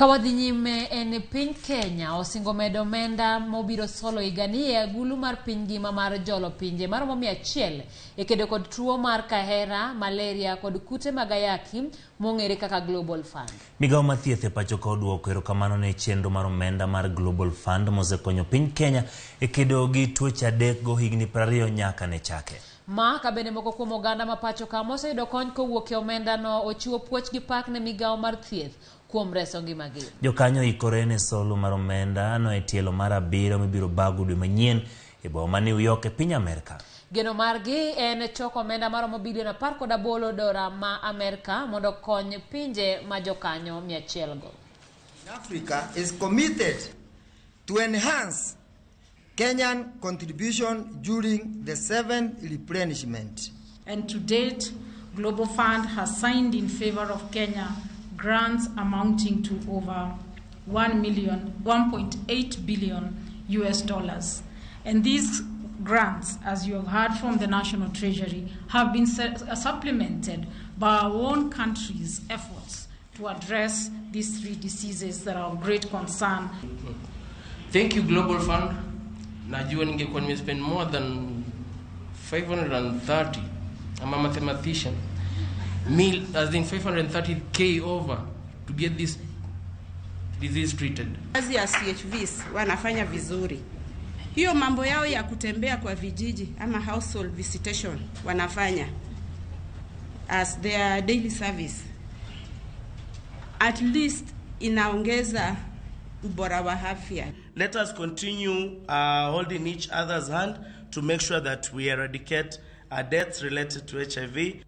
Ka wadhi nyime en piny Kenya osingo medo omenda mobiro solo higani e agulu mar piny ngima mar jolo pinje maromo 100 e kedo kod tuo mar kahera, malaria kod kute mag ayaki mong'ere kaka Global Fund. Migawo mar thieth e pacho ka oduoko erokamano ne chenro mar omenda mar Global Fund mosekonyo piny Kenya e kedo gi tuoche adek go higni 20 nyaka ne chake. Ma ka bende moko kuom oganda ma pacho ka moseyudo kony kowuok e omenda no ochiwo puoch gi pak ne migawo mar thieth kuom reso ngimagi. Jokanyo ikore ne solo mar omenda no e tielo mar 7 mibiro bago dwe manyien e boma ma New York e piny Amerka. Geno margi en choko omenda maromo bilion 18 dola ma Amerka mondo okony pinje ma jokanyo 100 go. Africa is committed to enhance Kenyan contribution during the 7th replenishment. And to date, Global Fund has signed in favor of Kenya grants amounting to over 1.8 billion US dollars. And these grants, as you have heard from the National Treasury, have been supplemented by our own country's efforts to address these three diseases that are of great concern. Thank you, Global Fund. Najua ningekuwa nimespend more than 530. I'm a mathematician. Mil, as in 530K over to get this disease treated. Kazi ya CHVs wanafanya vizuri. Hiyo mambo yao ya kutembea kwa vijiji ama household visitation wanafanya as their daily service. At least inaongeza ubora wa afya. Let us continue holding each other's hand to make sure that we eradicate deaths related to HIV.